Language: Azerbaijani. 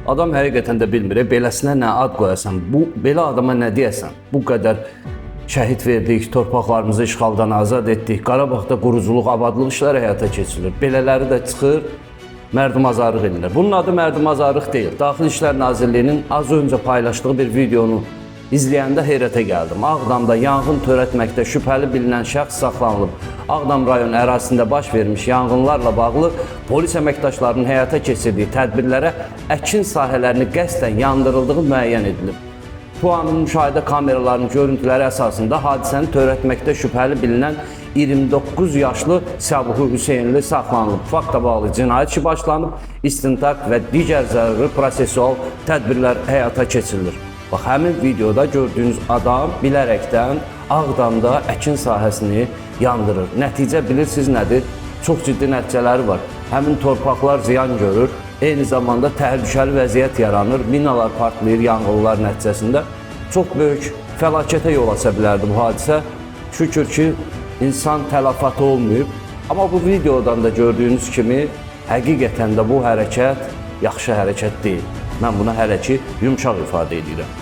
Adam həqiqətən də bilmir, beləsinə nə ad qoyasan, bu belə adama nə deyəsən? Bu qədər şəhid verdik, torpaqlarımızı işğaldan azad etdik, Qarabağda quruculuq, abadlıq işləri həyata keçirilir. Belələri də çıxır, mərdümazarlıq edirlər. Bunun adı mərdümazarlıq deyil. Daxili İşlər Nazirliyinin az öncə paylaşdığı bir videonu izləyəndə heyrətə gəldim. Ağdamda yanğın törətməkdə şübhəli bilinən şəxs saxlanılıb. Ağdam rayon ərazisində baş vermiş yanğınlarla bağlı polis əməkdaşlarının həyata keçirdiyi tədbirlərə əkin sahələrini qəsdən yandırıldığı müəyyən edilib. Puanın müşahidə kameralarının görüntüləri əsasında hadisəni törətməkdə şübhəli bilinən 29 yaşlı Səbuhi Hüseynli saxlanılıb. Faktla bağlı cinayət işi başlanıb, istintaq və digər zəruri prosessual tədbirlər həyata keçirilir. Bax, həmin videoda gördüyünüz adam bilərəkdən Ağdamda əkin sahəsini yandırır. Nəticə bilirsiniz nədir? Çox ciddi nəticələri var. Həmin torpaqlar ziyan görür. Eyni zamanda təhlükəli vəziyyət yaranır. Minalar partlayır yanğınlar nəticəsində. Çox böyük fəlakətə yol aça bilərdi bu hadisə. Şükür ki, insan tələfatı olmayıb. Amma bu videodan da gördüyünüz kimi həqiqətən də bu hərəkət yaxşı hərəkət deyil. Mən bunu hələ ki yumşaq ifadə edirəm.